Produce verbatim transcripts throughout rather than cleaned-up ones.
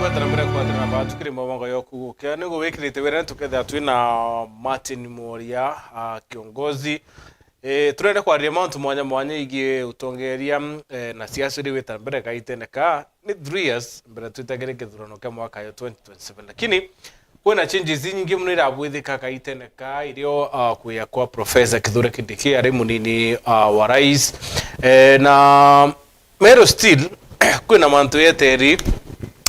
Kwatana mbere kwatana na batu kiri mabongo yoku gukia. Ni gwikirite wira tukethira twina Martin Mworia, ah, kiongozi. Eh, turenda kwariria mauntu mwanya mwanya igie utongeria, eh, na siasa iri wita mbere kaitene ka. Ni three years mbere twitagire kithurano kia mwaka yo twenty twenty-seven. Lakini kwina changes inyingi muno irabwithika kaitene ka irio, ah, kuya kwa Professor Kithure Kindiki ari munini, ah, wa rais. Eh, na Meru still, kwina mantu yeteri,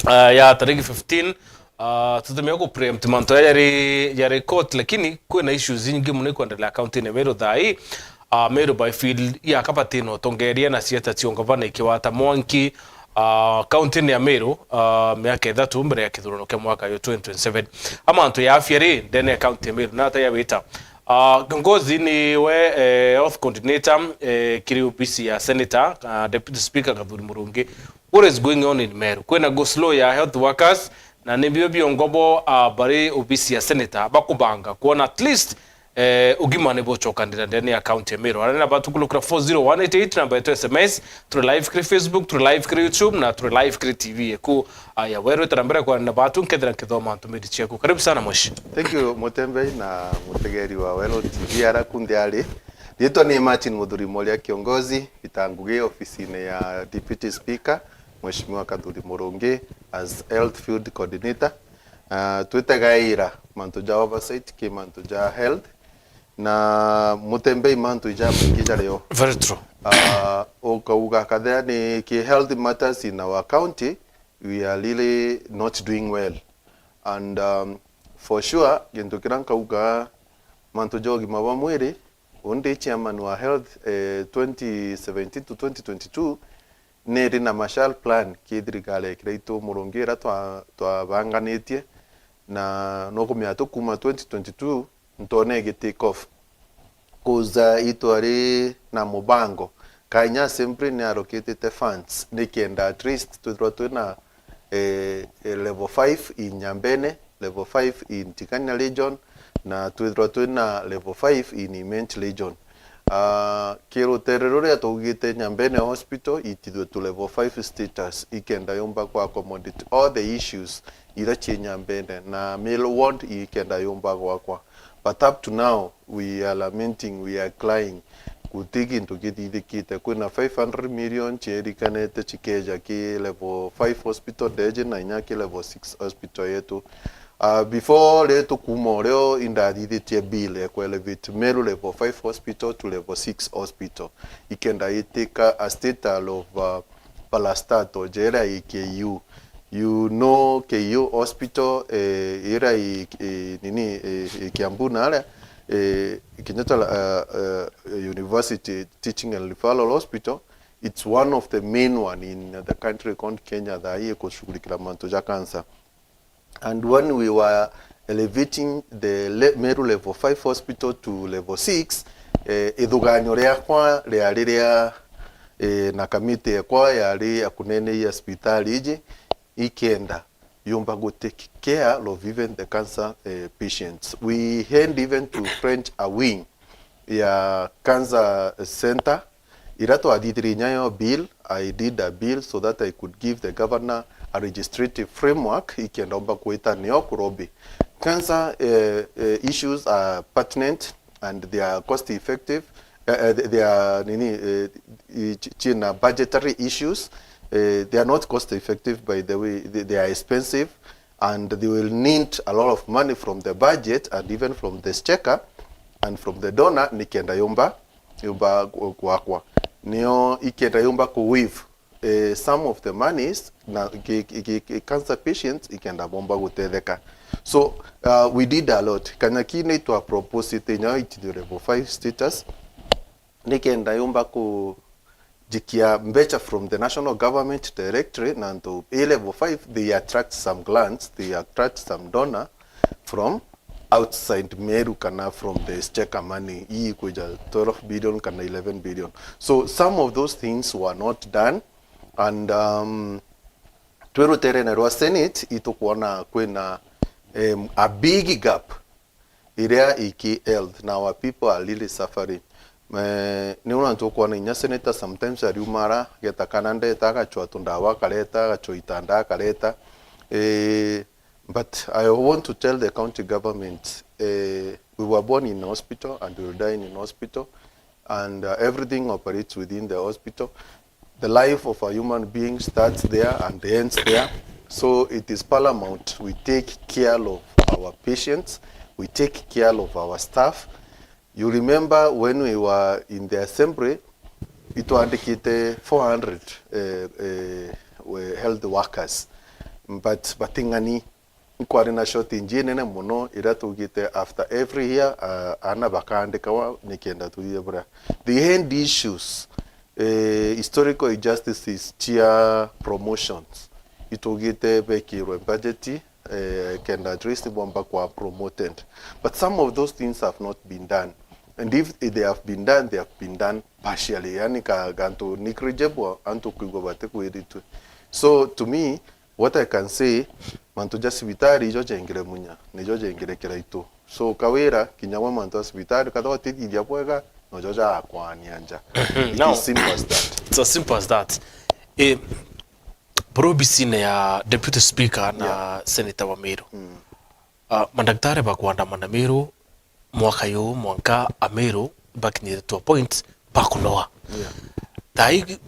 ah, ya tariki fifteen, ah, tutumia ku preempt mantu ya yari, yari court, lakini kwina issues inyingi muno ikwendelea county-ini ya Meru thaa ii. Ah, Meru by field ya kabati no tongeria na sieta cio ngavana ikiwata mwanki, ah, county-ini ya Meru, ah, miaka ithatu mbere ya kithurano kia mwaka yo twenty twenty-seven. Amantu ya afya ri, ndene ya county ya Meru, na ata ya wita? Ah, kiongozi ni we, eh, health coordinator, eh, kiri ofisi ya senator, ah, deputy speaker Kathuri Murungi. What is going on in Meru? Kwina go slow ya health workers, na ni bio biongo bo, ah, bari ofisi ya senator bakubanga kuona at least, eh, ugima ni bucokanira ndene ya county ya Meru. Arena batukulukira four zero one eight eight, namba yetu S M S, turi live kiri Facebook, turi live kiri YouTube, na turi live kiri T V yeku. Aya, weru itara mbere kwa na batu nkethira nkithoma ntumiri ciaku. Karibu sana, mweshi. Thank you, Mutembei na mutegeri wa Welo T V ara kunthe ari. Riitwa ni Martin Muthuri Moria, kiongozi, Peter Ngugi, ofisine ya Deputy Speaker, Mheshimiwa Kathuri Murungi, as Health Field Coordinator. Ah, twitegaira mantu ja oversight ki mantu ja health, na Mutembei mantu ija maingi jario. Very true. Ah, ukauga kathea ni ki health matters in our county, we are really not doing well. And, um, for sure, gintu kiria nkauga, mantu ja ugima bwa mwiri, undi chairman wa health, eh, twenty seventeen to twenty twenty-two, niri na Marshall Plan ki thirikari ya kiraitu Murungi iria twa-, twabanganitie, na nukumenya tu kuma twenty twenty-two, ntone igi take off. Kuza itwari na mubango, Kenya Assembly ni allocate funds, nikenda at least twithirwa twina, eh, eh, level five in Nyambene, level five in Tigania region, na twithirwa twina level five in Imenti region. Ah, ki rutere ruria twaugite Nyambene Hospital itithwe to level five status, ikenda yumba ku accommodate all the issues iria ci Nyambene, na male ward ikenda yumba gwakwa. But up to now, we are lamenting, we are crying. Guti gintu githithikite. Kwina five hundred million cierikanite cikeja ki level five hospital ndeje na inya ki level six hospital yetu. Ah, before ri tukuuma urio indathithitie bill ya ku elevate Meru level five hospital to level six hospital, ikenda itwika a status of, uh, parastatal, ja iria i K U. You know, K U hospital, eh, iria i, i, nini, i, i Kiambu na aria, eh, Kenyatta, uh, uh, University Teaching and Referral Hospital, it's one of the main one in the country called Kenya, thaa hii ikushughulikia mantu ja cancer. And when we were elevating the le-, Meru level five hospital to level six, eh, ithuganio riakwa riari ria, eh, na kamiti yakwa yari ya kuneneia cibitari iji ikenda yumba gu take care of even the cancer, eh, patients. We had even to rent a wing ya cancer center. Ira twathithirie nyayo bill, I did a bill so that I could give the governor a legislative framework ikenda omba kwita nio kurobi. Cancer, eh, eh, issues are pertinent and they are cost effective. Eh, eh, they are nini, eh, i-, chi-, china budgetary issues. Eh, they are not cost effective, by the way, they, they are expensive, and they will need a lot of money from the budget and even from the exchequer and from the donor nikenda yumba yumba gu-, gwakwa. Nio ikenda yumba ku weave, eh, some of the monies na ki-, ki-, ki-, ki-, cancer patients ikenda bomba gutetheka. So, uh, we did a lot. Kanyaki ni twa propose ite nyo itithio level five status, nikenda yumba kujikia mbecha from the national government directly, na antu A level five, they attract some grants, they attract some donor from outside Meru kana from the exchequer money, ii kwija twelve billion kana eleven billion. So some of those things were not done, and, um, twi ruterene rwa Senate itukwona kwina, um, a big gap iria iki health, na our people are really suffering. Eh, ni una ntukwona inya senator sometimes ariumara, ageta kana ndeta, agachwa tundawa akareta, agachwa itanda akareta. Eh, but I want to tell the county government, eh, we were born in hospital and we will die in hospital, and, uh, everything operates within the hospital. The life of a human being starts there and ends there. So it is paramount we take care of our patients, we take care of our staff. You remember when we were in the assembly, itwandikite four hundred, eh, eh, we-, health workers, but bating'ani. Nkwari na shortage inene mono iria tugite after every year, ah, ana bakaandikawa nikenda tuthithia buria. The end issues, eh, historical injustices cia promotions, itugite bekirwe budget, eh, kenda at least bomba kwa promoted. But some of those things have not been done. And if they have been done, they have been done partially. Yani ka, gantu negligible, antu kwigwa batikwiritwe. So to me, what I can say, mantu ja cibitari ijo jengire munya, nijo jengire kiraitu. So Kawira, kinya gwe mantu ja cibitari, kathwa utithithia bwega, nojo jagakwania nja. It is simple as that. It's as simple as that. Eh, buru obisine ya Deputy Speaker na Senator wa Meru. Ah, madaktari bakwandamana Meru mwaka yu mwanka Ameru bakinyire to a point bakunoa. Yeah. Thaa ii,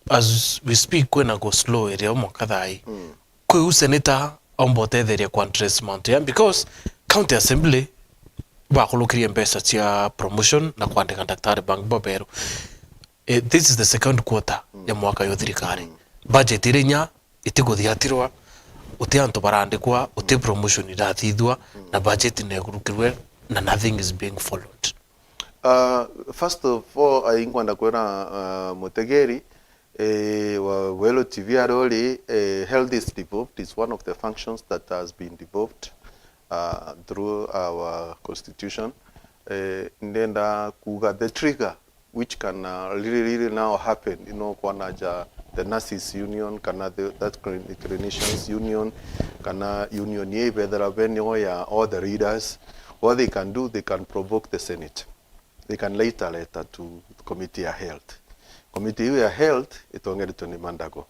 as we speak, kwina go slow irio mwanka thaa ii. Kwiu senator aumba utetheria ku address mantu ya, because county assembly bakurukirie mbeca cia promotion na kwandika daktari bangi baberu. Eh, this is the second quarter ya mwaka yo thirikari. Budget iri inya itiguthiatirwa, uti antu barandikwa, uti promotion irathithua, na budget negurukirwe, na nothing is being followed. Uh, first of all, I nkwenda kwira, uh, mutegeri, eh, wa Welo T V aria uri, eh, health is devolved, is one of the functions that has been devolved, uh, through our constitution. Eh, ndenda kuga the trigger which can, uh, really, really now happen, you know, kwanaja the nurses union, kana the, that clin-, clinicians union, kana union ye ibethera bene o ya all the leaders, what they can do, they can provoke the Senate. They can write a letter to the committee ya health. Committee hiyo ya health itongeretwe ni Mandago.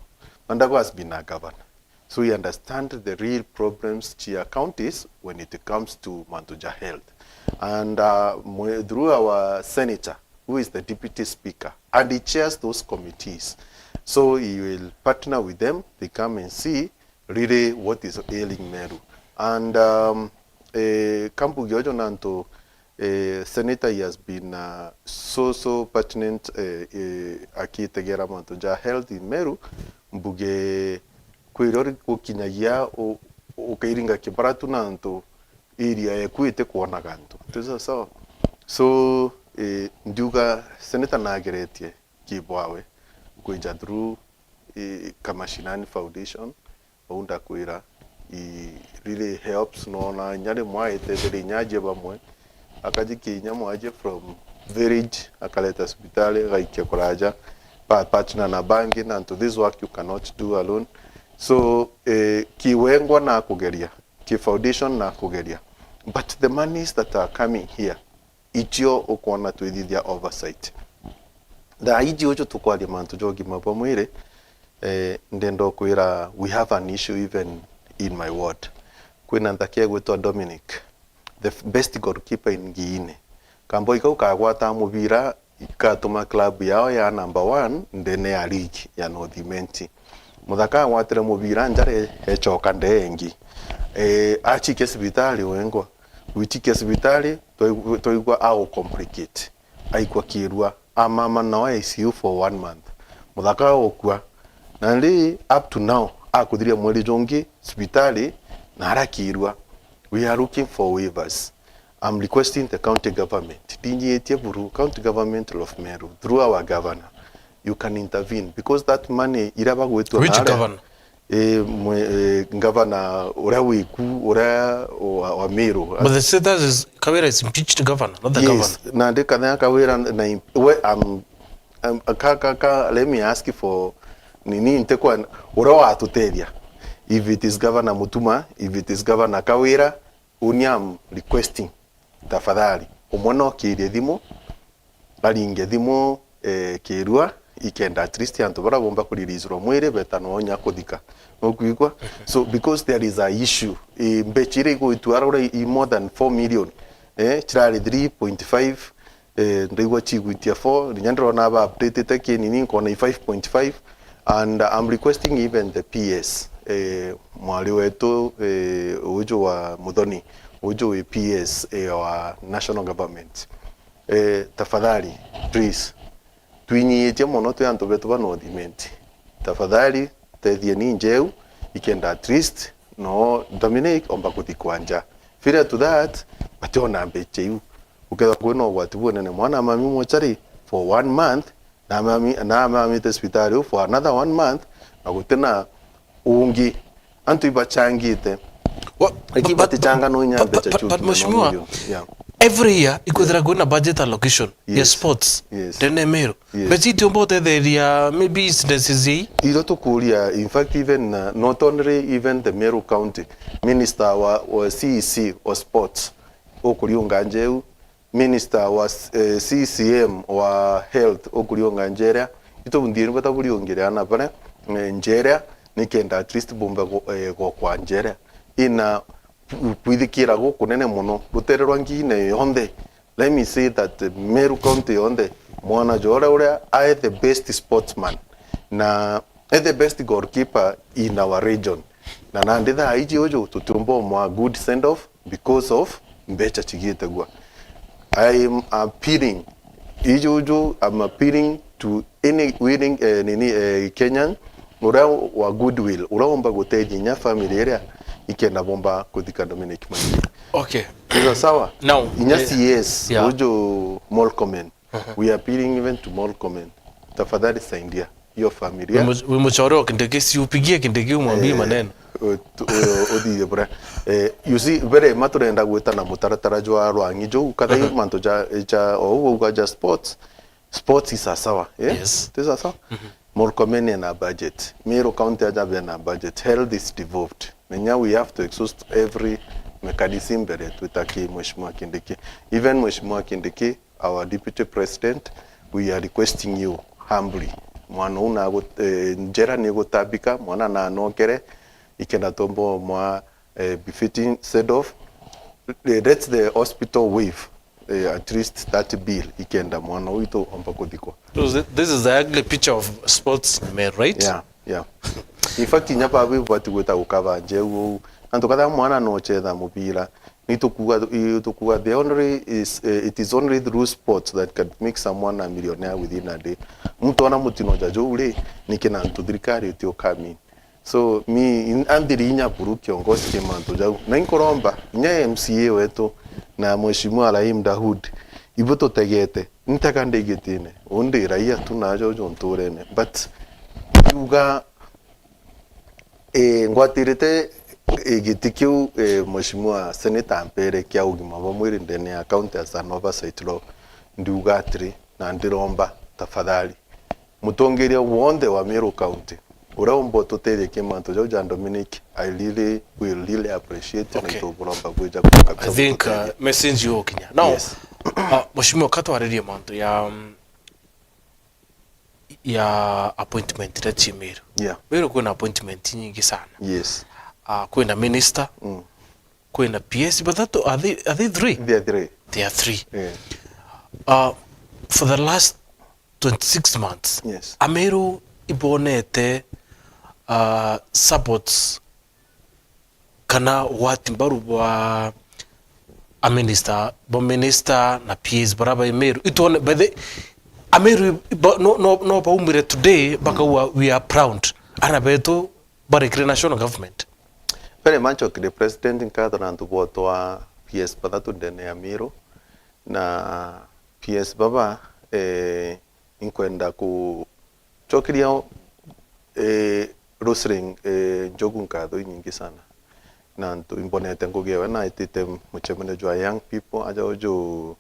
Mandago has been a governor. So we understand the real problems chia counties when it comes to mantu ja health. And, uh, mwe-, through our senator, who is the deputy speaker, and he chairs those committees. So he will partner with them, they come and see really what is ailing Meru. And, um, eh, kambuge ojo nantu Eh, Senator, he has been, uh, so, so pertinent, eh, eh, akitegera mantu ja health in Meru, mbuge kwira uri gukinyagia u-, ukairinga Kibaratu na antu area eku itikwona gantu. Ti sawa sawa? So, eh, ndiuga Senator nageretie kibwawe kwija through, eh, Kamashinani Foundation, Au ndakwira, it really helps, noona inya rimwe aitetheria inya aajie bamwe, akajikia inya mwaajie from village, akareta cibitari, agaikia kuraja, pa partner na bangi, na ntu this work you cannot do alone. So, eh, kiwengwa na kugeria, ki foundation na kugeria. But the monies that are coming here, icio ukwona twithithia oversight. Thaa iji uju tukwaria mantu ja ugima bwa mwiri, eh, ndenda ukwira we have an issue even in my ward. Kwina nthaki egwitwa Dominic, the f-, best goalkeeper in Ngiine. Kamboi kau kagwataa mubira, ikatuma club yao ya number one ndene ya league ya North Imenti. Muthaka agwatire mubira njara ecoka ndee ingi. Eh, achikia cibitari wengwa. Gwichikia cibitari, twaigua, twaigua au complicate. Aikwa kiirua. Amama nao I C U for one month. Muthaka agukua. Nandi up to now, akuthiria mweri jungi cibitari na arakiirua. We are looking for waivers. I'm requesting the county government, ndinyiitie buru, county government of Meru, through our governor, you can intervene because that money iria bagwitwa. Which governor? Eh, mwe-, eh, governor uria wiku, uria wa, wa Meru. But the status is Kawira is impeached governor, not the governor. Yes, na ndi kana Kawira na im-, we, um, um, ka, ka, ka, let me ask for nini ntekwa uria watutethia. If it is Governor Mutuma, if it is Governor Kawira, uni am requesting, tafadhali, umwe nokirie thimu, aringe thimu, eh, kirua, ikenda at least antu baria bomba kureleaserwa mwiri betanwa onya kuthika. Nukwigua? So, because there is a issue, eh, mbecha iria igwitwara uria i more than four million, eh, cirari three point five, eh, ndaigua cigwitia four, rinya ndirona aba updatete kinini, nkona i five point five, and I'm requesting even the P S, eh, mwari wetu, eh, uju wa Muthoni, uju wi P S, eh, wa national government. Eh, tafadhali, please, twinyiitie mono twi antu betu ba North Imenti. Tafadhali, tethieni njeu, ikenda at least no Dominic omba kuthikwa nja. Failure to that, bationa mbecha iu. Ukethwa kwina ugwati bunene, mwana amami mochari for one month, na amami, na amamite cibitari u for another one month, na gutina ungi. Antu ibachangite. Wa-, lakini but, but, batichanga no inya but, mbecha but, chuki but, na Mheshimiwa, no million. Yeah. Every year, ikwithira kwina budget allocation ya Yes. sports, Yes. ndene Meru. Yes. Mbecha itiumba utetheria maybe instances ii. Iria tukuria, in fact, even, uh, not only even the Meru County, Minister wa, wa C E C wa sports, ukuriunga njeu, Minister wa, eh, C C M wa health, ukuriunga njeria, itubunthie ni bata buriungire ana baria, eh, njeria, nikenda at least bumbe gu-, eh, gukwa njeria. Ina kwithikira gukunene mono, rutere rwa ngiine yonthe. Let me say that, eh, Meru County yonthe, mwana jwa uria uria ae the best sportsman, na ae the best goalkeeper in our region. Na nandi thaa iji uju tutiumba umwa good send off because of mbecha cigiitegua. I am appealing, iji uju, I'm appealing to any willing, eh, nini, eh, Kenyan, uria wa goodwill, uria umba gutethia inya family iria ikenda bomba kuthika Dominic Mwangi. Okay. Is that sawa? Now, inya eh, C S, yeah. Uju Murkomen. Uh-huh. We are appealing even to Murkomen. Tafadhali saidia hiyo familia. Wi mu-, wi muchore o Kindiki, si upigie Kindiki umwambie, eh, maneno. U-, tu-, u-, uthithie bura. Eh, you see, very ma turenda gwita na mutaratara jwa rwangi juu, kana, uh-huh, mantu ja, ja, o uga ja sports. Sports is sawa, eh? Yes. Ti sawa? Mm-hmm. Murkomen ena budget. Meru County aja bena budget. Health is devolved. Menya we have to exhaust every mechanism mbere twita ki Mheshimiwa Kindiki. Even Mheshimiwa Kindiki, our deputy president, we are requesting you humbly. Mwana uu nagu-, eh, njera ni gutabika, mwana nanokere, ikenda tombo mwa, eh, befitting send off. Eh, let the hospital waive, eh, at least that bill, ikenda mwana uu itu omba kuthikwa. So thi-, this is the ugly picture of sports in Meru, right? Yeah, yeah. In fact, inya babi bati gwita gukaba njeu uu. Antu katha mwana no chetha mubira, ni tukuga, i-, tukuga the only is, eh, it is only through sports that can make someone a millionaire within a day. Muntu ona mutino ja juu ri, ni kina antu thirikari iti ukamini. So, mi, in-, anthiri inya buru kiongozi ki mantu jau. Na inkuromba, inya M C A wetu na Mheshimiwa Rahim Dahoud, ibu tutegete, ntega ndi gitine, undi raia tu na ajo jo nturene. But, ndiuga, eh, ngwatirite, eh, giti kiu, eh, Mheshimiwa Senator ampere kia ugima bwa mwiri ndene ya county as an oversight law. Ndiuga atiri, na ndiromba, tafadhali, mutongeria wonthe wa Meru County, uria umba ututethia ki mantu jau ja Dominic, I really will really appreciate, na, okay, ituburomba bwija ku kabisa. I think, uh, gututeethia. Message yugukinya. Now, yes, uh, Mheshimiwa, ka twaririe mantu ya, um, ya appointment iria ci Meru. Yeah. Meru kwina appointment nyingi sana. Yes. Uh, kwina minister, mm, kwina P S bathatu, are they, are they three? They are three. They are three. Yeah. Uh, for the last twenty-six months, yes, Ameru ibonete, uh, supports kana ugwati mbaru bwa a minister, bo minister na P As bara ba Meru. Itwone, by the, Ameru ba, no, no, no baumire today, bakauga, mm, "We are proud." Ara betu barikire national government. Very much, okay, the president nkatho na antu botwa P S bathatu ndene ya Meru, na P S baba, eh, inkwenda kucokeria, eh, Roselyn, eh, Njogu nkatho inyingi sana. Na ntu imbonete ngugi ewe na itite mucemanio jwa young people aja uju,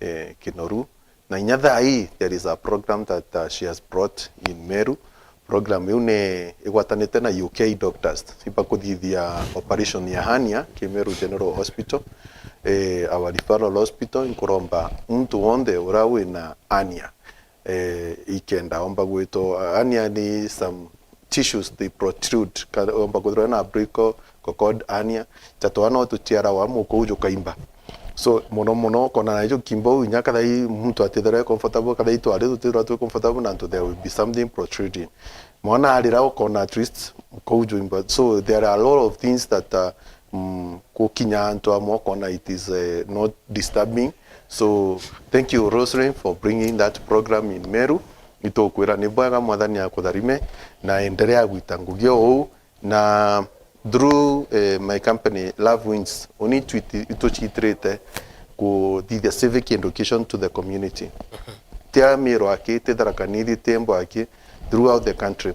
eh, Kinoru. Na inya thaa ii, there is a program that, uh, she has brought in Meru. Program iu ni igwatanite na U K doctors. Iba kuthithia operation ya hernia ki Meru General Hospital, eh, our referral hospital, inkuromba muntu wonthe uria wina hernia, Eh, ikenda omba gwito, hernia ni some tissues they protrude. Ka-, omba kwithirwa na umbilical, coccygeal hernia, ja twana tuciarawa muko uju kaimba. So, mono mono, ukona na ijo kimba u inya kathai muntu atithirwa e comfortable, kathai twari tutithirwa twi comfortable, na ntu there will be something protruding. Mwana arira, ukona at least muko uju imba. So, there are a lot of things that, uh, mm, gukinya antu amwe ukona it is, uh, not disturbing. So, thank you, Roselyn, for bringing that program in Meru. Itukwira ni bwega, Mwathani akutharime, na endelea gwita ngugi o uu. Na through, eh, my company, Love Wins, uni itwi-, ituciitirite kuthithia civic education to the community. Ti a Meru aki, ti Tharaka Nithi, ti Embu aki, throughout the country.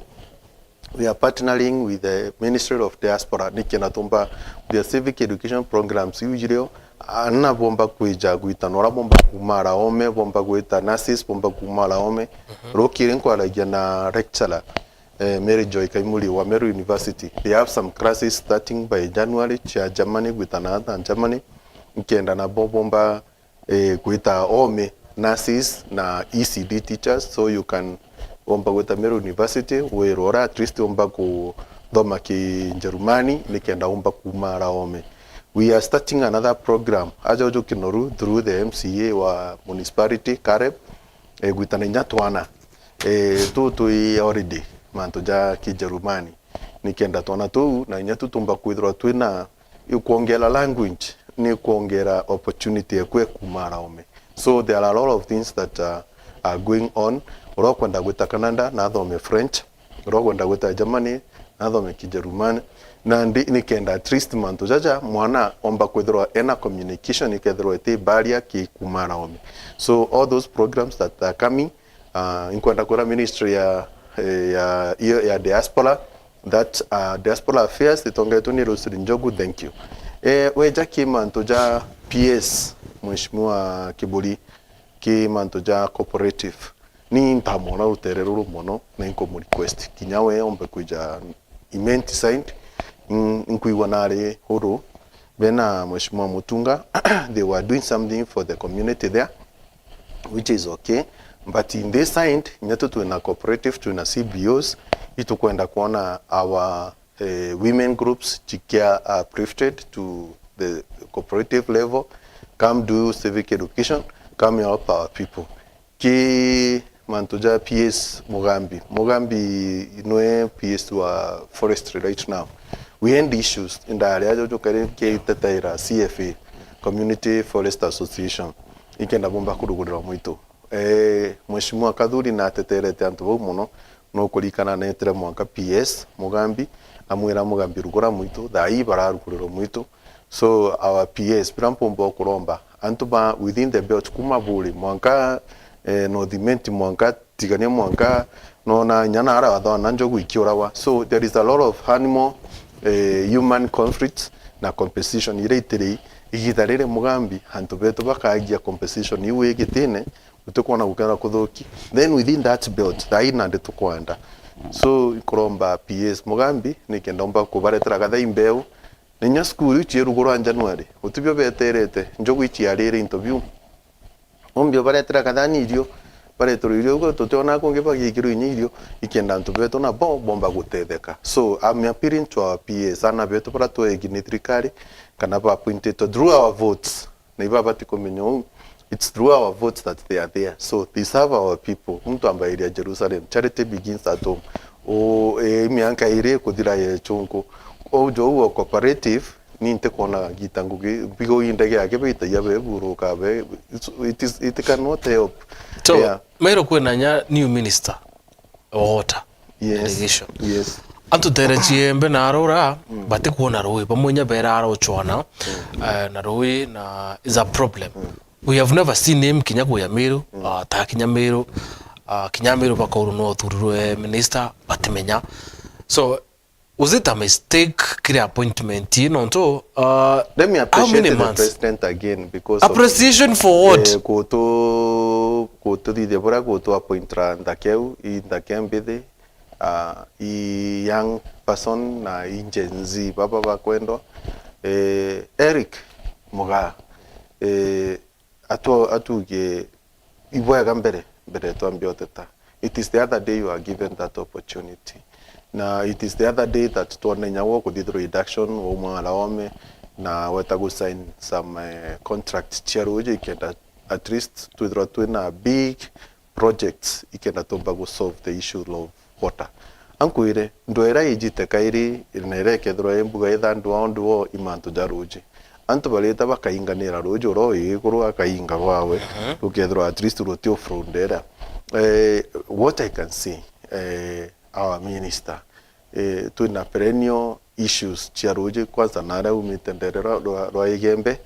We are partnering with the Ministry of Diaspora, nikenda tumba the civic education programs iu irio, ana bomba kwija gwita, na uria bomba kumara ome, bomba gwita nurses, bomba kumara ome. Rukiri nkwaragia na lecturer, eh, Mary Joy Kaimuri wa Meru University. They have some classes starting by January, cia Germany, gwita na other Germany. Nkenda nabo bomba, eh, gwita ome nurses na E C D teachers, so you can omba gwita Meru University, wirwa ura at least omba kuthoma Kijerumani, nikenda omba kumara ome. We are starting another program, aja uju Kinoru, through the M C A wa municipality, Caleb, eh, gwitana inya twana, eh, tu twi already mantu ja Kijerumani, nikenda twana tuu na inya tu tumba kwithirwa twina ikwongera language, ni kwongera opportunity ekwe kumara ome. So there are a lot of things that, uh, are going on. Uria ukwenda gwita Canada, nathome French. Uria ukwenda gwita Germany, nathome Kijerumani. Na ndi-, nikenda at least mantu jaja mwana omba kwithirwa ena communication, ikethirwa iti barrier ki kumara ome. So all those programs that are coming, uh, inkwenda kwira ministry ya, eh, ya, ya, ya diaspora, that, uh, diaspora affairs itongeretwe ni Roselyn Njogu, thank you. Eh, weja ki mantu ja P S, Mheshimiwa Kiburi, ki mantu ja cooperative, ni ntamwona rutere ruru mono, na inkumu request kinya we ombe kwija Imenti side. Mm, nkwigua nari uru bena Mheshimiwa Mutunga, they were doing something for the community there, which is okay. But in this side, nyetu twina cooperative, twina C B Os, itukwenda kuona our, eh, women groups chikia uplifted to the cooperative level, come do civic education, come help our people. Ki mantu ja P S Mugambi. Mugambi nwe P S wa forestry right now. We had issues, indari ajo jukari kitetaira C F A, Community Forest Association, ikenda bomba kurugurirwa mwitu. Eh, Mheshimiwa Kathuri nateterete antu bau mono, no kurikana netire mwanka P S Mugambi, amwira Mugambi rugura mwitu, thaa ii bararugurirwa mwitu. So our P S, bira mpumba okuromba, antu ba within the belt, kuma Buri mwanka, eh, North Imenti mwanka, Tigania mwanka, nona inya nara wathona njogu ikiurawa. So there is a lot of animal, eh, human conflict na compensation iria itiri igitha riri Mugambi, antu betu bakagia compensation iu igitine, utikwona gukethira kuthuki. Then within that belt, thaa ii nandi tukwenda. So, nkuromba P S Mugambi, nikenda umba kubaretera gatha imbeu, na inya cukuru iu ciirugurwa January, utibio beterete, njogu iciarire into biu. Umbi ubaretera kathani irio, bareterwa irio, uguo tutiona kungi bagikirwa inya irio, ikenda antu betu nabo bomba gutetheka. So, I'm appealing to our P S, ana betu bara twegi ni thirikari, kana ba appointed through our votes. Na ibabati kumenya uu, it's through our votes that they are there. So they serve our people. Muntu ambairia Jerusalem, charity begins at home. O, e, mianka iri kuthira ye chunku. O jo u o cooperative, ni ntikwona gita ngugi, mbigo i ndege yake beitagia be buruka be, it's, it is, it cannot help. So, yeah. Meru kwina nya new minister. Water, yes, irrigation. Yes. Antu tere ciembe na arora, mm, batikwona rui, bamwe nya bera arochwana, mm, eh, na rui na is a problem. Mm. We have never seen him kinya kuya Meru, mm, ah, ta kinya Meru, ah, kinya Meru bakauru no thurirwe minister, batimenya. So, was it a mistake kiri appointment ii nontu, uh, let me appreciate the president again because of, appreciation for what? Eh, gutu, gututhithia buria gutu appointira nthaka iu, i nthaka mbithi, ah, i young person na i Gen Z baba bakwendwa. Eh, Eric Mugaa, eh, atu-, atuge ibwega mbere mbere twambia uteta. It is the other day you are given that opportunity. Na it is the other day that twona inya gwo kuthithirwa induction wa umwe wa Laome, na weta gu sign some, eh, contract cia ruuji, ikenda at least twithirwa twina big projects ikenda tumba gu solve the issue of water. Ankwire, ndwera ijite kairi, na ira ikethirwa i mbuga ithandu ao nduo i mantu ja ruuji. Antu barita bakainganira ruuji ura ui iguru akainga rwawe, mhm, rukethirwa at least ruti flow ndera. Eh, what I can see, eh, our minister, eh, twina perennial issues cia ruuji, kwanza naria umite ndere rwa, rwa, rwa Igembe,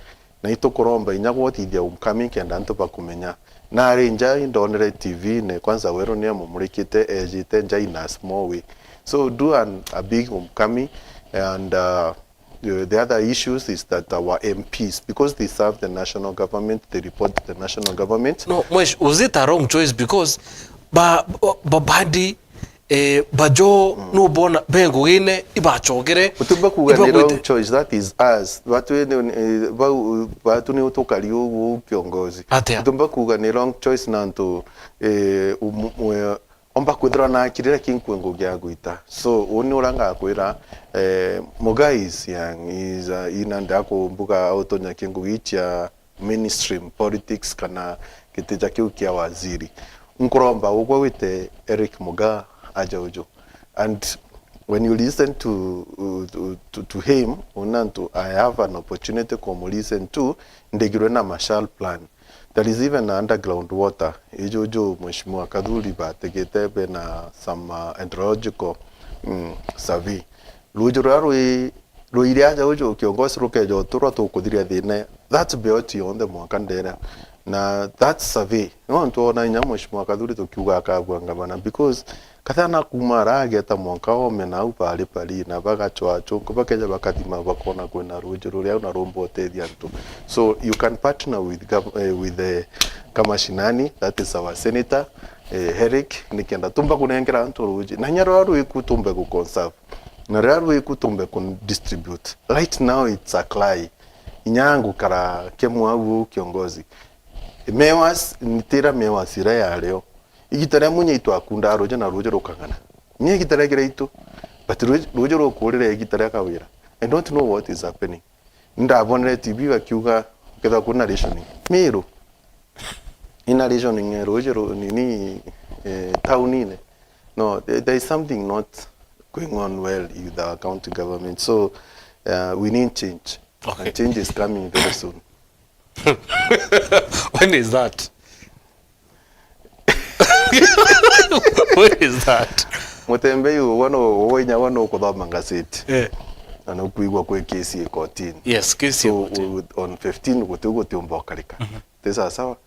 na itukuromba inya gwotithia homecoming kenda antu bakumenya. Nari nja indonere T V-ine, kwanza Weru ni amumurikite, ejite nja in a small way. So do an, a big homecoming and, uh, the, the other issues is that our M Ps, because they serve the national government, they report to the national government. No, mwesh, was it a wrong choice? Because ba, ba, ba badi, eh, bajo, mm, nubona bengugine ibachogere, utiumba kuuga ni ibagwite wrong choice, that is us. Batu ni, eh, bau, batu ni utukari ugu kiongozi. Atia? Utiumba kuuga ni wrong choice nantu, eh, um, um, omba kwithirwa na akirira kinkwingu gia gwita. So, uni ura ngakwira, eh, Mugai is young, is, uh, ina ndakumbuga autonya kingu gichia mainstream politics kana giti ja kiu kia waziri. Nkuromba ugwe wite Eric Mugaa aja uju. And when you listen to, to, to, to him, unantu I have an opportunity kumu listen to, ndigirwe na Marshall Plan. There is even underground water. Ijuju Mheshimiwa Kathuri batigite bena some, uh, hydrological, mm, survey. Ruuji ruria rwi, rwiri aja uju kiongozi rukeja uturwa tukuthiria thina. That belt yonthe mwanka ndera. Na that survey, no ntu ona inya Mheshimiwa Kathuri tukiuga akabua ngavana, because kathana kuma ara ageta mwanka ome na au bari bari na bagachwa chunku, bakeja bakathima bakona kwina ruuji ruria au na rumba utethia antu. So you can partner with gov-, eh, with the kamashinani, that is our senator, eh, Eric, nikenda tumba kunengera antu ruuji. Na inya ruria rwiku tumbe ku conserve. Na ruria rwiku tumbe ku distribute. Right now it's a cry. Inya ngukara kemwa au kiongozi. Mewas, nitira mewas ira yario. Igita ria munya itu akundaa ruuji na ruuji rukang'ana. Ni igita ria kiraitu. But ruuji, ruuji rukurire igita ria kawira. I don't know what is happening. Ndabonere T V bakiuga, kethira kuna rationing. Miru. Ina rationing, eh, ruuji ru-, nini, eh, town-ine. No, there, there is something not going on well with our county government. So, uh, we need change. Okay. And change is coming very soon. When is that? When is that? Mutembei, ugwe no, ugwe inya we nukuthoma ngazeti. Eh. Na nukwigua kwi case i kotini. Yes, case i kotini. So, u-, on fifteen guti, gutiumba ukarika. Mhm. Ti sawa sawa.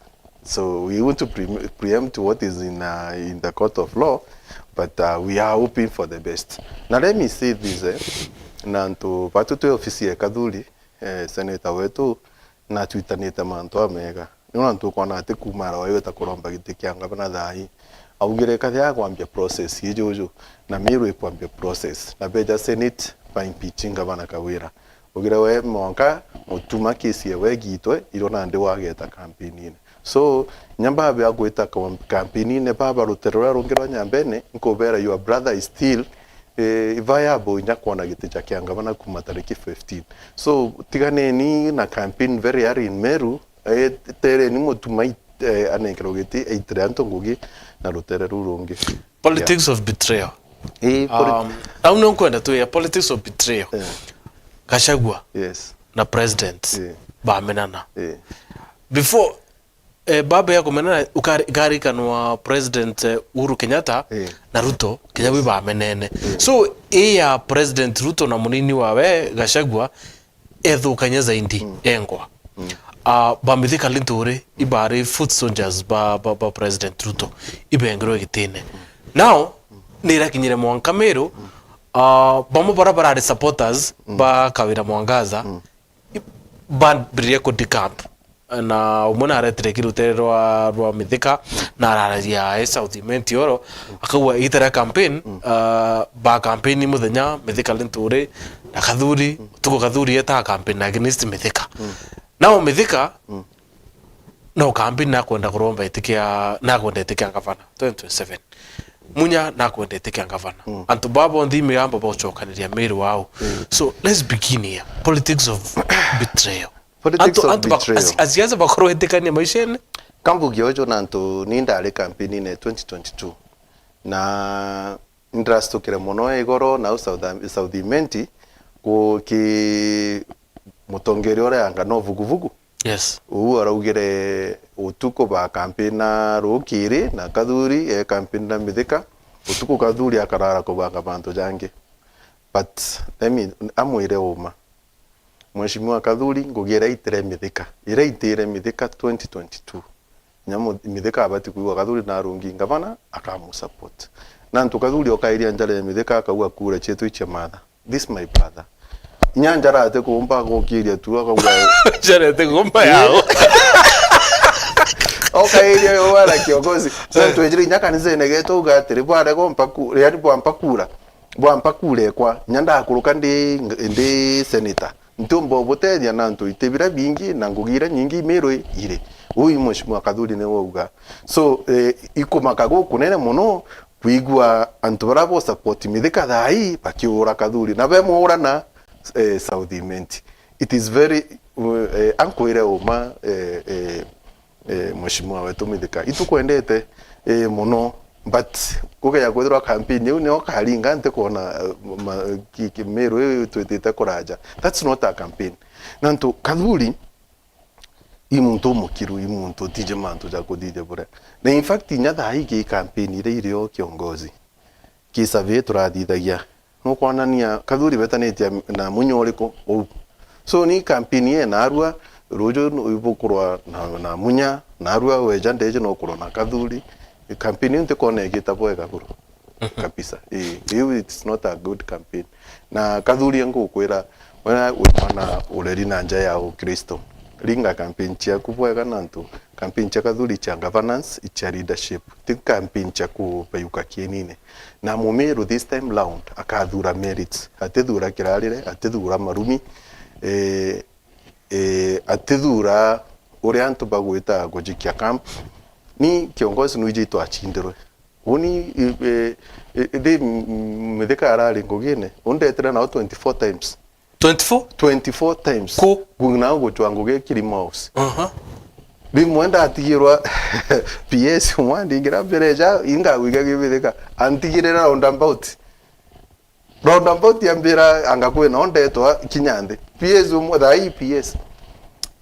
So, we want to pre-, preempt what is in, uh, in the court of law, but, uh, we are hoping for the best. Na let me say this, eh, na antu batu twi ofisi ya Kathuri, eh, senator wetu, na atwitanite mantu amega. Ni nontu ukona ati kuma ara waiweta kuromba giti kia ngavana thaa ii, augire kathia akwambia process ijuju, na Miru ikwambia process, na beja Senate ba impeach ngavana Kawira. Ugire we mwanka mutuma kesi ewe igitwe, iro nandi wageta campaign-ine. So, nyamba abe agwita kam-, campaign-ine, baba rutere ruria rungi rwa Nyambene, nkubera your brother is still eh, viable inya kwona giti ja kia ngavana kuma tariki fifteen. So, tiganeni na campaign very early in Meru, eh, tereni Mutumai, eh, anenkerwe giti, aitire antu ngugi na rutere ruu rungi. Politics of betrayal. Eh, poli- Um, au nio nkwenda tu ya politics of betrayal. Eh. Gachagua Yes. na president Eh. bamenana. Eh. Before Eh, baba ya kumenana ukari-, ikarikanwa President, eh, Uhuru Kenyatta Eh. na Ruto, kinya bwi bamenene. Eh. So, ii ya President Ruto na munini wawe Gachagua ethukanye zaidi, Mm. engwa. Mm. Ah, ba Mithika Linturi ibari foot soldiers ba, ba, ba President Ruto, ibengirwe gitine. Now, ni irakinyire mwanka Miru, ah, bamwe bara barari supporters Mm. ba Kawira Mwangaza, Mm. i-, bambiririe ku decamp. Na umwe naretire ki rutere rwa, rwa Mithika, na araragia e South Imenti oro, akauga igita ria campaign, Mm. ah, ba campaign muthenya, Mithika Linturi na Kathuri, Mm. tuko Kathuri eta campaign against Mithika. Mm. Nao Mithika, Mm. No, Kambi nakwenda kuromba itikia, nakwenda itikia ngavana twenty twenty-seven. Munya nakwenda itikia ngavana. Mm. Antu baba bonthe imigambo baucokaniria Meru wao. Mm. So, let's begin here. Politics of betrayal. Politics Antu, of antu bak-, betrayal. Asi-, asiasa bakorwo itikania maishene. Kambugia uju na antu ni ndari campaign-ini twenty twenty-two. Na ndirastukire mono igoro na South, South Imenti ku-, ki mutongeria uria anga no vuguvugu. Yes. Uu araugire utuku ba campaign na rukiri na Kathuri e campaign na Mithika, utuku Kathuri akarara kubanga bantu jangi. But let me amwire uma. Mheshimiwa Kathuri, ngugi iria itire Mithika, iria itire Mithika twenty twenty-two. Nya mu-, Mithika abati kwigua Kathuri na arungi ngavana akamusupport. Na antu Kathuri okairia njara ya Mithika akauga kura cietu icia matha. This my brother. Inya njara ate kumba gukiria tu akauga njara ate kumba yao. Okairia yo wala kiongozi. So Eh. twejire inya kanisene getu uga atiri bware gompa ku, yani bwampa kura. Bwampa kura ekwa, inya ndakuruka ndi, ndi senator. Ntiumba ubutethia na antu iti bira bingi na ngugi ira nyingi Meru iri. Uu i Mheshimiwa Kathuri niwe auga. So, eh, ikumaka gukunene mono kwigua antu bara bo support Mithika thaa ii bakiura Kathuri. Na be muurana, eh, South Imenti. It is very, eh, ankwire uma, eh, eh, eh, Mheshimiwa wetu Mithika. Itukwendete, eh, mono, but kugeja kwithirwa campaign iu nio karinga ntikwona, eh, ma-, ki-, ki-, Meru iu twitite kuraja. That's not a campaign. Nantu Kathuri i muntu umukiru, i muntu utiji mantu ja kuthithia buria. Na in fact, inya thaa ii ki campaign iria irio kiongozi. Ki survey turathithagia, nukwonania Kathuri betanitie na munya uriku uu. So ni campaign ye narua, ruju ibukurwa na, na munya, narua weja ndeje no kurwa na Kathuri. Campaign iu ntikwona igita bwega buru. Kabisa. Ii, iu it's not a good campaign. Na Kathuri ngukwira, we wi mwana ureri na nja ya Ukristo. Ringa campaign ciaku bwega nantu campaign cia Kathuri cia governance, icia leadership. Ti campaign cia kupeyuka kienine. Na Mumiru this time round akathura merits. Atithura kirarire, atithura marumi, eh, eh, atithura uria antu bagwita gujikia camp. Ni kiongozi nwiji twacindirwe. Uni, eh, eh, eh, ndi m-, m-, Mithika arari ngugine. Undetire nao twenty-four times. Twenty-four? Twenty-four times. Ku? Ngu-, na gucwa ngugi Kirima House. Aha. Rimwe ndatigirwa P S umwe andingira mbere ja, ingagwika gibithika. Antigirira roundabout. Roundabout ambira anga kwina ndetwa kinya nthi. P S umwe, thaa ii P S.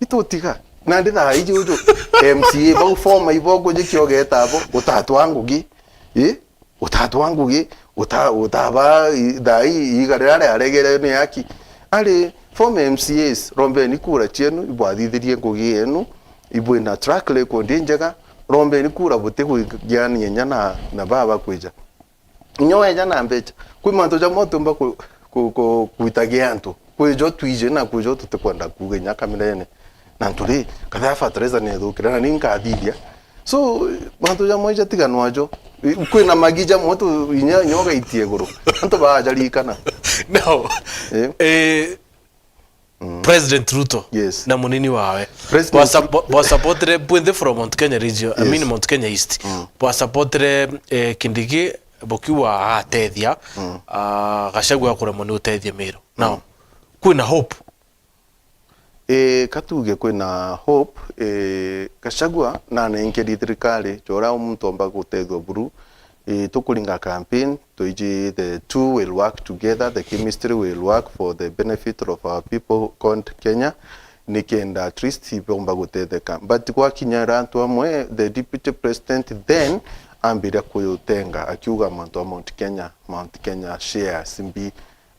Itutiga. Na ndi thaa iji uju M C A bau former ibo ngujikia ugeta abo, utatwa ngugi. Ii? Utatwa ngugi, uta-, utaba i-, thaa ii iiga riria riaregere ni aki. Ari former M C As, rombeni kura cienu, ibwathithirie ngugi yenu, ibwina track record injega, rombeni kura butigugiania inya na, na baba kwija. Inya weja na mbecha, kwi mantu jamwe utiumba ku-, ku-, ku-, kwitagia antu. Kwijo twiji na kwijo tutikwenda kuuga inya kamerene. Na nturi, kathia fertilizer nithukire, na ni nkathithia. So, mantu jamwe jatiganwa jo. I-, kwina magi jamwe tu inya, inya ugaitie iguru. Antu bajarikana. Now, Eh? eh, Mm. President Ruto Yes. na munini wawe. President bwasa-, bwa-, bwasupportire bwinthe from Mount Kenya region, I Yes. mean Mount Kenya East. Mm. Bwasupportire, eh, Kindiki bukiuga agatethia, Mm. ah, Gachagua akuremwa ni utethia Meru. Now, Mm. kwina hope. Ii, katuge kwina hope, ii, Gachagua nanenkeri thirikari, jora muntu omba gutethua buru, ii, tukuringa campaign, twiji the two will work together, the chemistry will work for the benefit of our people called Kenya, nikenda at least ibomba gutetheka. But gwakinyira antu amwe, the deputy president then ambiria kutenga, akiuga mantu a Mount Kenya, Mount Kenya shares mbi,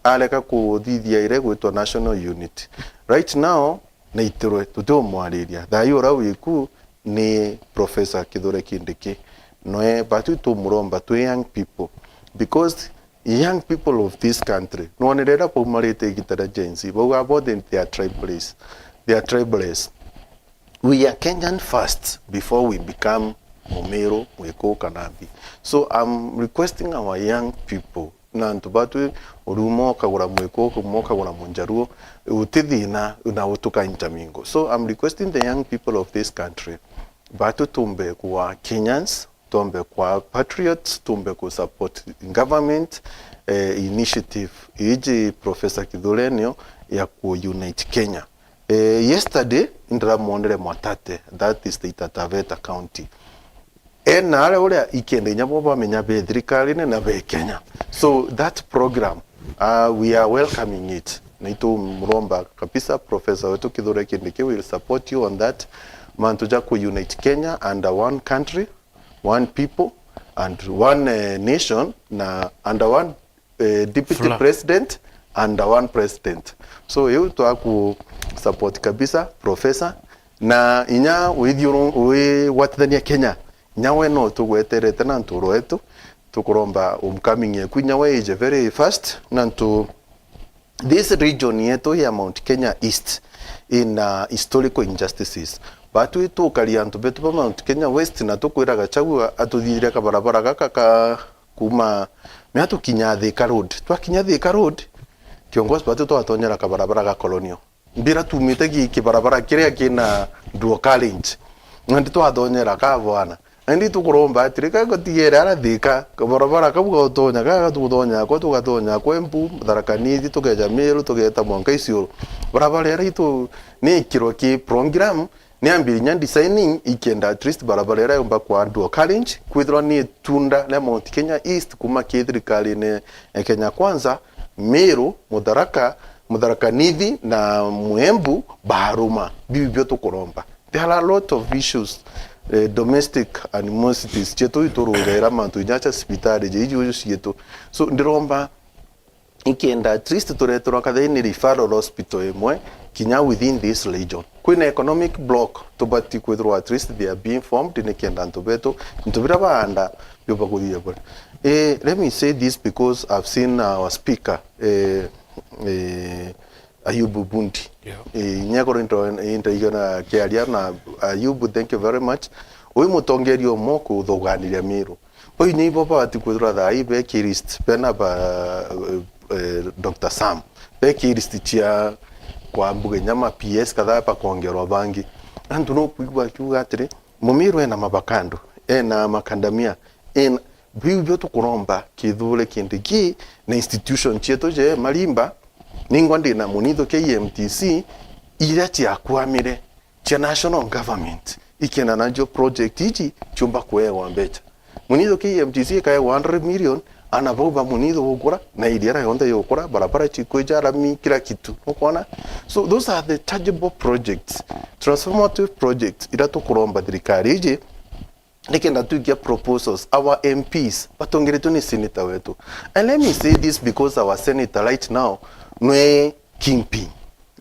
areka kuthithia iria igwitwa national unity. Right now, naitirwe, tutiumwariria. Thaa ii uria wiku ni Professor Kithure Kindiki. Noe, but tumuromba twi young people. Because young people of this country, nwonere iria baumarite igita ria Gen Z, bauga abo they, they are tribalists. They are tribalists. We are Kenyan first before we become Mumiru, Mwiku, kana Mbi. So I'm requesting our young people, na antu batwi, uri umwe ukagura Mwiku, umwe ukagura Munjaruo, uti thina na utuka intermingle. So I'm requesting the young people of this country, batu tumbe kwa Kenyans, tumbe kwa patriots, tumbe ku support government, eh, initiative iji Professor Kithure enio ya ku unite Kenya. Eh, yesterday, indiramwonere Mwatate, that is Taita Taveta County. Ena aria uria ikenda inya bo bamenya be thirikarine na be Kenya. So that program, uh, we are welcoming it. Na itumuromba kabisa, Professor wetu Kithure Kindiki will support you on that. Mantu ja ku unite Kenya under one country, one people, and one, eh, nation, na under one, eh, deputy Flag. President under one president. So iu twaku support kabisa, Professor. Na inya withiuru-, wigwatithania Kenya, inya we no tugweterete na nturo yetu, tukuromba homecoming yeku inya we ije very fast, na ntu this region yetu ya Mount Kenya East ina historical injustices. Batu itukaria antu betu ba Mount Kenya West na tukwira Gachagua atuthithire kabarabara gaka ka kuma mea tukinya Thika Road. Twakinya Thika Road, kiongozi batu twatonyera kabarabara ga Colonial. Mbira tumite ki-, kibarabara kiria kina dual carriage. Nandi twathonyera ka bwana. Nandi tukuromba atiri, ka gutigere ara Thika, kabarabara kau gautonya, ka gatutonya ko, tugatonya ko Embu, Tharaka Nithi, tugeja Meru, tugeta mwanka Isiolo. Barabara ira itu ni ikirwa ki program, ni ambirinya designing, ikenda at least barabara ira yumba kwa dual carriage, kwithirwa ni itunda ria Mount Kenya East kuma ki thirikarine ya Kenya Kwanza, Meru, Mutharaka, Mutharaka Nithi na Mwembu baruma. Biu bio tukuromba. There are a lot of issues, eh, domestic animosities cietu itururera mantu inya ja cibitari, ja iji uju cietu. So, ndiromba ikenda at least tureterwa kathini referral hospital imwe kinya within this region. Kwina economic block, tubati kwithirwa at least they are being formed nikenda antu betu, into bira baanda biuba kuthithia bure. Eh, let me say this because I've seen our speaker, eh, eh, Ayubu Bundi. Yeah. Eh, inya koro into, into igana kiaria na Ayubu, thank you very much. Ui mutongeria umwe kuthuganiria Miru. Bau inya ibo babati kwithirwa thaa ii be ki list, bena ba, eh, eh, Doctor Sam, be ki list cia kwa mbuga inya ma P S kadhaa bakongerwa bangi. Antu no kwigua akiuga atiri, Mumiru ena mabakando, ena makandamia, ena, biu bio tukuromba kithure kindi ki na institution cietu je marimba. Ningwa ndina munitho K M T C iria ciakwamire cia national government, ikenda nacio project iji ciumba kuewa mbecha. Munitho K M T C ikaewa hundred million, ana bau ba munitho gukura, na iriara yonthe yukura, barabara cikwija, rami, kila kitu. Nukwona? So those are the tangible projects, transformative projects, iria tukuromba thirikari iji, nikenda twikia proposals, our M Ps, batongeretwe ni senator wetu. And let me say this because our senator right now nwe kingpin,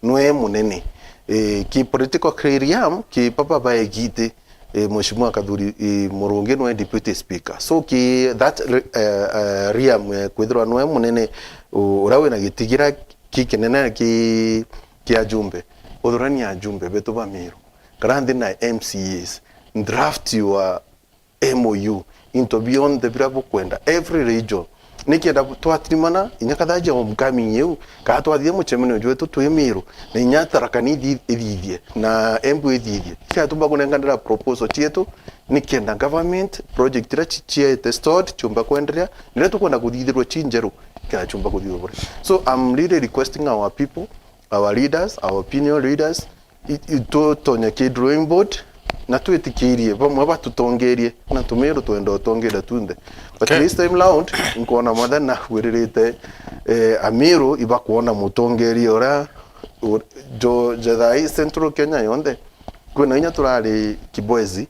nwe munene. Eh, ki political realm, ki papa baegite, eh, Mheshimiwa Kathuri, eh, Murungi nwe deputy speaker. So ki that, eh, eh, realm, eh, kwithirwa nwe munene, u-, uria wina gitigira ki kinene ki, ki ajumbe. Uthurania ajumbe betu ba Miru. Kara nthi na M C As, draft your M O U, into bionthe biria bukwenda, every region. Nikenda bu-, twatirimana, inya kathaa ja homecoming iu, kaa twathithia mucemanio jwetu twi Miru, na inya Tharaka Nithi ithithie, na Embu ithithie. Kenda tumba kunenganira proposal cietu, nikenda government, project iria ci-, ciete stalled, ciumba kwenderea, na iria tukwenda kuthithirwa ci njeru, kenda ciumba kuthithirwa bure. So, I'm really requesting our people, our leaders, our opinion leaders, i-, i-, tutonye ki drawing board, na twitikirie bamwe batutongerie, na Tumiru twenda utongeria tunthe. But okay, this time round, nkwona mothe na wiririte, eh, Amiru ibakwona mutongeria uria u-, jo-, ja thaa ii Central Kenya yonthe. Kwina inya turari Kibwezi,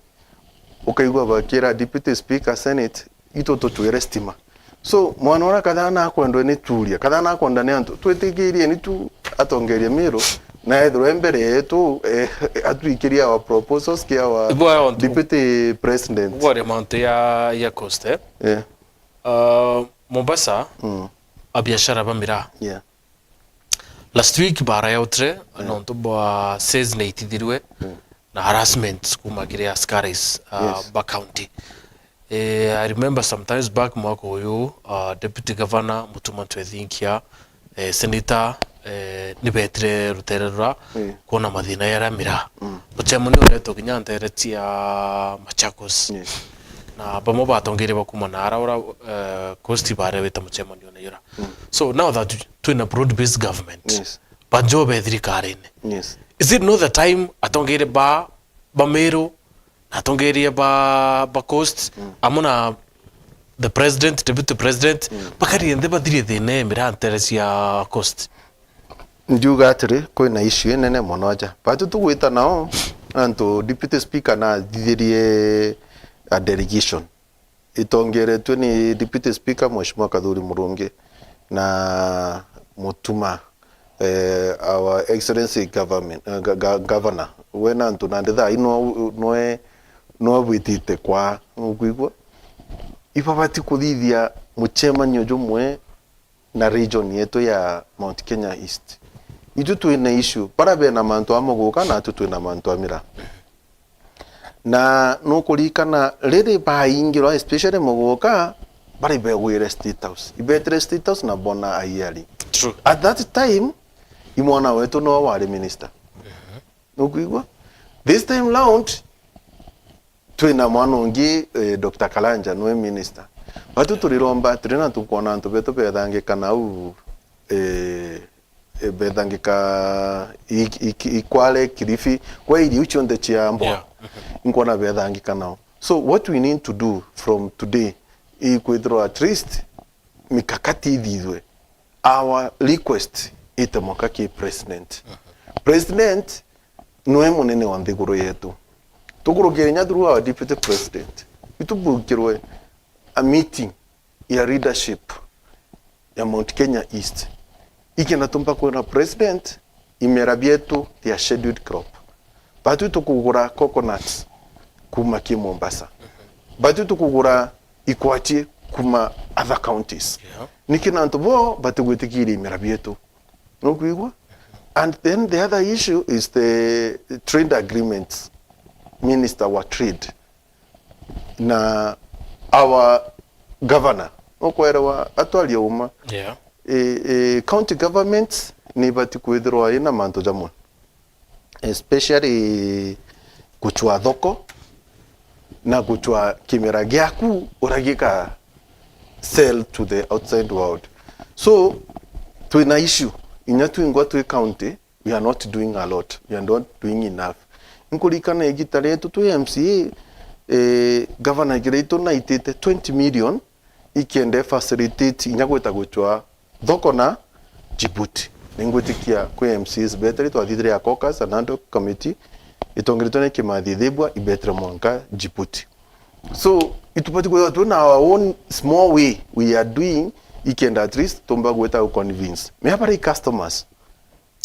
ukaigua bakira Deputy Speaker, Senate, itu tucwire stima. So, mwana uria kathana akwendwe ni turia, kathana akwenda ni antu, twitikirie ni tu atongerie Miru, na ethirwe mbere yetu, eh, atwikirie our proposals ki our Igwa ya untu. Deputy President. Igwa ya mauntu ya, ya coast, eh? Yeah. Uh, Mombasa, mm, abiashara ba miraa. Yeah. Last week bara yautire, mm, nontu bwa sales neitithirwe, mm, na harassment kuma kiri askaris, uh, yes, ba county. Eh, I remember sometimes back mwaka uyu, uh, Deputy Governor Mutuma Ntwethinkia, eh, Senator eh, ni beetire ruteere rura, mm, kwona mathina jaria miraa. Mm. Mucemanio ureetwe kinya nteere cia Machakos. Yes. Na bamwe batongeria ba kuuma naara ura, eh, coast baarewite mucemanione jura. Mm. So now that twina broad-based government, yes, ba Joho be thirikarine, yes, is it not the time atongeria ba, ba Meru na atongeria ba, ba coast, mm, amwe na the president, deputy president, mm, bakarie nthi bathirie thina ya miraa nteere cia coast? Ndiuga atiri, kwina issue inene mono aja. Batu tugwita nao, antu deputy speaker nathithirie a delegation itongeretue ni Deputy Speaker Mheshimiwa Kathuri Murungi na Mutuma, eh, Our Excellency Government, eh, ga-, ga-, Governor. We na antu nandi thaa ii nwe, nwe, nwe bwitite kwa, nukwigua? Ibabati kuthithia mucemanio jumwe na region yetu ya Mount Kenya East. Itu twina issue, bara bena mantu a muguka na atu twina mantu a miraa. Na nukuririkana riri baingirwa, especially muguka, bari begwire State House. Ibetire State House na bona aiari. True. At that time, i mwana wetu no wari minister. Mhm. Nukwigua? This time round, twina mwana ungi, eh, Doctor Karanja, nwe minister. Batu turiromba, turi na tukwona antu betu bethangika nau, eh, eh, bethangika i-, i-, i Kwale, Kilifi, kwa irio iu cionthe cia mboa. Yeah. Mhm. Nkwona bethangika nao. So what we need to do from today i kwithirwa at least mikakati ithithwe. Our request ite mwanka ki president. Mhm. President nwe munene wa nthiguru yetu. Tukurukire inya through our deputy president. Itubukirwe a meeting ya leadership ya Mount Kenya East. Ikenda tumba kwira president, imera bietu they are scheduled crop. Batu tukugura coconuts kuma ki Mombasa. Batu tukugura ikwachi kuma other counties. Yeah. Niki na antu bo batigwitikiria imera bietu? Nukwigua? And then the other issue is the trade agreements. Minister wa trade na our governor, nukwerewa, atwarie uma. Yeah. E, e, county governments ni ibati kwithirwa ina mantu jamwe, especially gucwa thoko na gucwa kimera giaku uria gika sell to the outside world. So twina issue inya twingwa twi county, we are not doing a lot, we are not doing enough. Nkuririkana igita rietu twi M C A, eh, governor igita rietu naitite twenty million ikenda facilitate inya gwita gucwa thoko na Djibouti. Ningwitikia kwi M C As betire twathithirie a caucus and ad hoc committee itongeretwe ni Kimathi Ithibwa ibetire mwanka Djibouti. So itubati kwithirwa twina our own small way we are doing ikenda at least tumba gwita gu convince mea bari customers.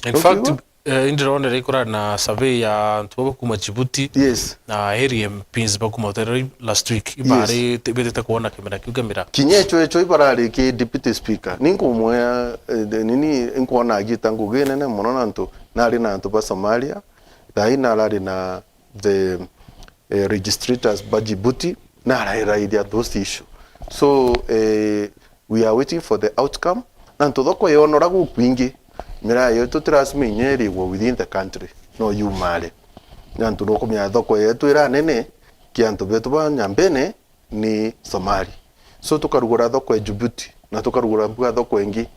In fact, eh, indirone rikurana na survey ya antu baba kuma Djibouti, yes, na area M Ps bakuma Utere last week, yes, ibari te-, bitite kuona kimera kiu kia miraa. Kinya echo, echo ibarari ki deputy speaker. Ninkumwea, eh, the, nini, nkwona agita ngugi nene mono na antu, nari na antu ba Somalia, thai narari na the, eh, registrators ba Djibouti, na arairairia those issue. So, eh, we are waiting for the outcome. Na antu thoko yonora gukwingi, miraa yetu ti lazima inya irigwe within the country, no yumare. Na antu nukumenya thoko yetu ira nene ki antu betu ba nyambene ni Somali. So tukarugura thoko ya Djibouti, na tukarugura mbuga thoko ingi.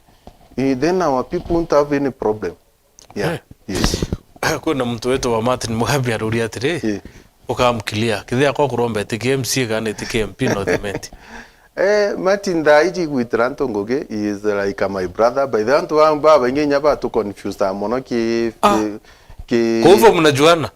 Eh, then our people won't have any problem. Yeah. Eh. Yes. Kwina muntu witagwa Martin Mugambi aruria atiri, eh, ukamkilia, kithia kwa kuromba itikia M C A kana itikia M P North Imenti? Eh, Martin thaa iji gwitira antu ngugi, he is like a my brother. By the way, antu ba, babaingi inya batu confuse mono ki, ah, ki, ki. Kwa hivyo mnajuana?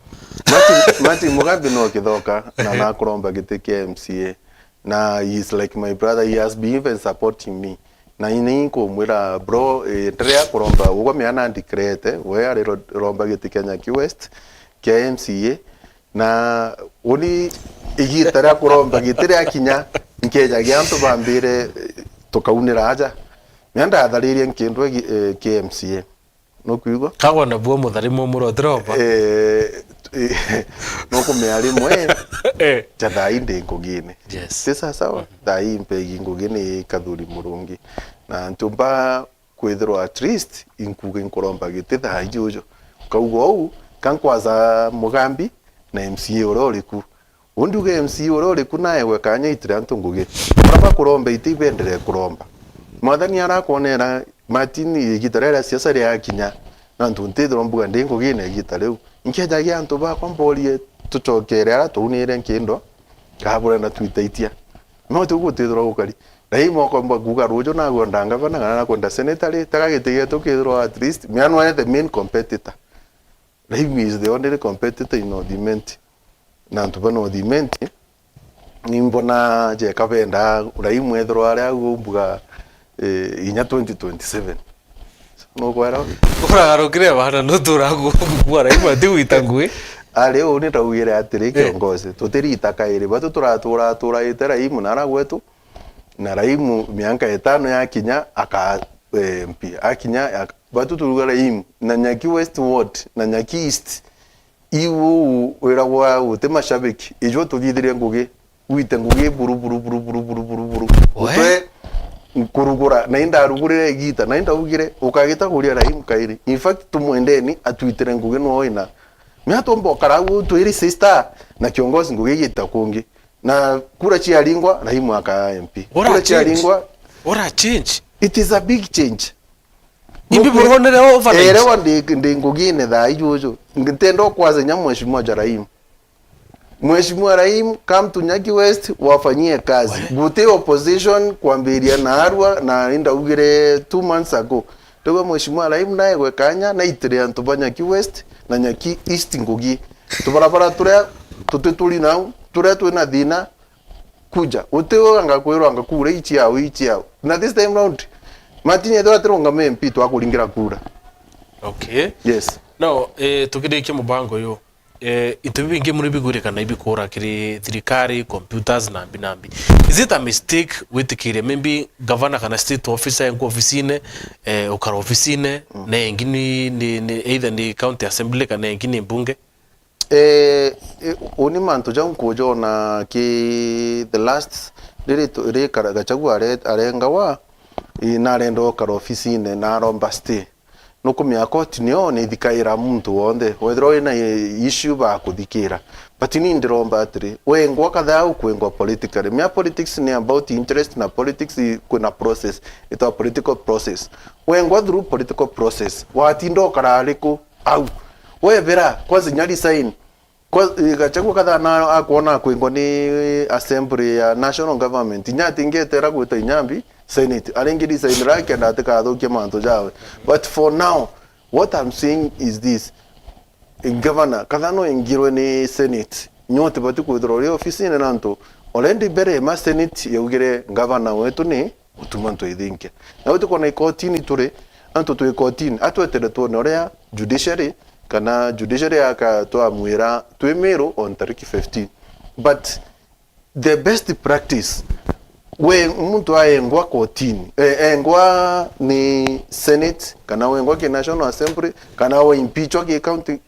Martin, Martin Mugambi no kithoka, na nakuromba giti kia M C A. Na he is like my brother, he has been even supporting me. Na ini nkumwira, bro, eh, ntiria kuromba, ugwe miana ndikirete, we ari ro-, romba giti kia Nyaki West, kia M C A. Na uni igita ria kuromba giti ria kinya, nkejagia antu bambire, eh, tukaunira aja. Mia ndatharirie nkindwe gi-, eh, kia M C A. Nukwigua? Kagwa na buo muthari mumuro utiromba. Eh, eh, nukumea rimwe, eh, ja thaa ii ndi ngugine. Yes. Ti sawa sawa? Mhm. Thaa ii mpegi ngugi ni Kathuri Murungi. Na ntumba kwithirwa at least inkuuga inkuromba giti thaa iji uju. Nkauga uu, ka nkwaza Mugambi na M C A uria uri ku. Uu ndiuga M C A uria uri ku naegwe kaanya aitire antu ngugi. Baria bakuromba iti ibenderee kuromba. Mwathani arakwonera Martin, igita riria ria siasa riakinya, na antu ntithirwa mbuga ndi ngugine igita riu. Nkejagia antu bakwa mborie tucokere aria twaunire nkindo, kaa burenda twitaitia. No tiu gutithirwa gukari. Na ii mwakomba kuuga ruuju nagwenda ngavana kana nakwenda senator ri, tega giti gietu kithirwa at least, miano the main competitor. Raimu is the only competitor in North Imenti. Na antu ba North Imenti, ni mbona jeka benda Raimu ethirwa ari au mbuga, eh, inya twenty twenty-seven. So, nukwera? Uragarukire bana, nutura ku-, kukua Raimu ati gwita ngui. Ari uu ni ndaugire atiri, eh, kiongozi, tutirita kairi. Batu turatura, turaite Raimu nara gwetu, na Raimu mianka itano yakinya, aka, eh, M P. Akinya, ak-, batu turuga Raimu, na Nyaki West Ward, na Nyaki East, iu uu wiragwa uti mashabiki, ijo tuthithirie ngugi, wite ngugi buru, buru, buru, buru, buru, buru, buru. We? Utwe nkurugura, na indarugurire igita, na indaugire, ukagita kuria Raimu kairi. In fact, tumwendeni, atwitire ngugi nwo ina. Mia tumba ukara uu twiri sister, na kiongozi ngugi igita kungi. Na kura ciaringwa, Raimu akaya M P. What a change. Kura ciaringwa. What a change. It is a big change. Imbi buronere overnight. Erewa ndi, ndi ngugine thaa ijuju. Ntenda kwaza nya Mheshimiwa Raimu. Mheshimiwa Raimu, come to Nyaki West, wafanyie kazi. We. Guti opposition kwambiria na arua, na indaugire two months ago. Tuge Mheshimiwa Raimu naegwe kanya, naitire antu ba Nyaki West na Nyaki East ngugi. Tubarabara turia tuti turi nau, turia twina thina, kuja. Uti anga kwirwa anga kura ici yao, ici yao. Na this time round, Martin ethirwa atirungama M P twakuringira kura. Okay. Yes. No, eh, tukirikie mubango uyu. Eh, into biu bingi muri bigwire kana ibikura kiri thirikari, computers na mbi na mbi. Is it a mistake witikirie maybe governor kana state officer enku ofisine, eh, ukara ofisine, mm, na engi ni, ni, ni either ni county assembly kana engi ni mbunge? Eh, eh, uni mantu jau nkujona ki the last, riri tu-, ri kara-, Gachagua are-, arengawa, i, narenda ukara ofisine, naromba stay. Nukumia koti nio nithikaira muntu wonthe. Wethirwa wina, eh, issue bakuthikira. But ni ndiromba atiri, wengwa kathaa ukwengwa politically. Mia politics ni about interest na politics i-, kwina process. Itwa political process. Wengwa through political process. Watinda ukara ariku? Au. Webera, kwanza inya resign. Kwa, eh, Gachagua kathaa na akwona akwingwa ni assembly ya national government. Inya atingetera gwita inyambi, senate. Aringi resign ra kenda atikathukie mantu jawe. But for now, what I'm saying is this. Governor, kathaa no ingirwe ni senate. Nyo tibati kwithirwa uri ofisine nantu. Already mbere ma senate yaugire governor wetu ni utuma antu ithinkia. Na utikona ikotini turi, antu twi kotini, atwetere twone uria judiciary, kana judiciary aka twamwira twi Miru on tariki fifteen. But the best practice, we muntu aengwa kotini, eh, engwa ni senate, kana wengwa ki national assembly, kana we impeachwa ki county,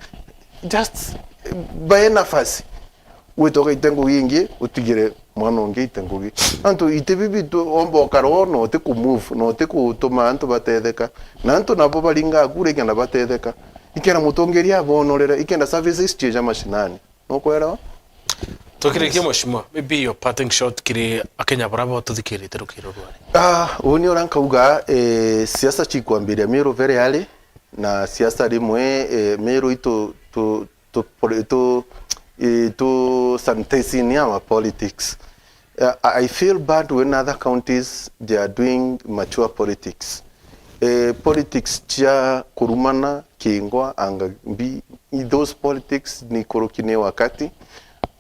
just bae nafasi. Wite ugaite ngugi ingi, utigire mwana ungi aite ngugi. Antu iti bibi tu omba ukara o, na uti ku move, na uti kutuma antu batetheka. Na antu nabo baringa kura ikenda batetheka. Ikenda mutongeria abonorere, ikenda services cieja mashinani. Nukwelewa? Tukirikie, yes, mheshimiwa, maybe your parting shot kiri Akenya bara bo tuthikirite rukiro rwari. Ah, uni ura nkauga, eh, siasa cikwambiria Miru very early, na siasa rimwe, eh, Miru itu tu, tu, poli-, tu, eh, tu sanitizing our politics. Uh, I I feel bad when other counties they are doing mature politics. Eh, politics cia kurumana, kingwa, anga mbi, those politics ni kuruki ni wakati.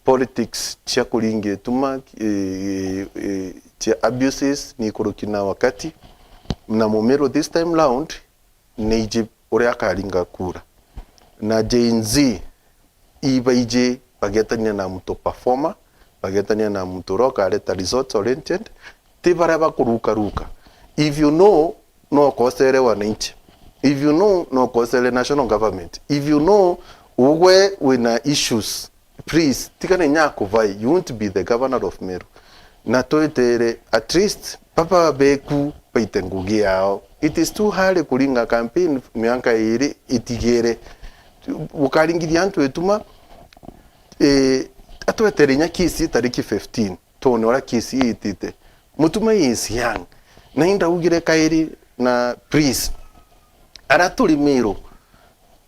Politics cia kuringa ituma, eh, eh, cia abuses ni kuruki na wakati. Na Mumiru this time round, ni iji uria akaringa kura. Na Gen Z ibaiji bagetania na muntu performer, bagetania na muntu uria ukareta results oriented, ti baria bakurukaruka. If you know, no ukosere wananchi. If you know, no ukosere national government. If you know, ugwe wina issues, please, tigana inya akuvai, you won't be the governor of Meru. Na twetere, at least, baba beku, baite ngugi yao. It is too early kuringa campaign mianka iiri itigire. Ukaringithia antu ituma, eh, atwetere inya kisi tariki fifteen, tuone uria kisi iitite. Mutuma is young. Na indaugire kairi na please, ara turi Miru,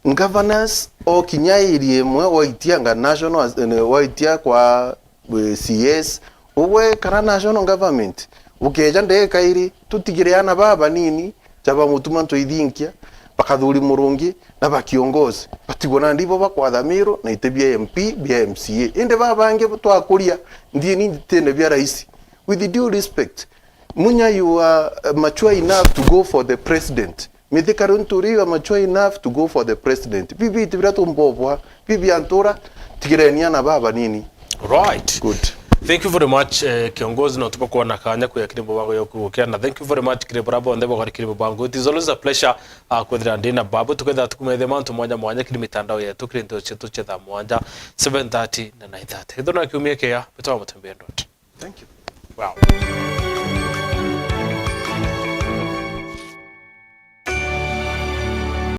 governors o kinya area imwe waitia nga national as-, eh, waitia kwa, eh, C S, ugwe kana national government, ukeja ndagika iri, tutigire ana baba banini, ja ba Mutuma Ntoithinkia, bakathuri Murungi, na ba kiongozi, batigwe nandi ibo bakwatha Miru, na iti bia M P, bia M C A. Indi baba bangi twakuria, ndieni nditine bia raisi. With due respect, Munya, you are, uh, mature enough to go for the president. Mithika Linturi, you are mature enough to go for the president. Bibi iti bira tumbobwa, bibi antura, tigireni ana baba banini. Right. Good. Thank you very much, eh, kiongozi, na tuko kuona kanya kuya kiri mubango ya kugukira, na thank you very much kiri bura bonthe bogari kiri mubango. It is always a pleasure, uh, kwithira ndi na babu, tukethira tukumethia mantu mwanya mwanya kiri mitandao yetu, kiri nto cietu cia thaa mwanja, seven thirty na nine thirty. Ithona kiumia kia, betwa mutembea ndot. Thank you. Wow.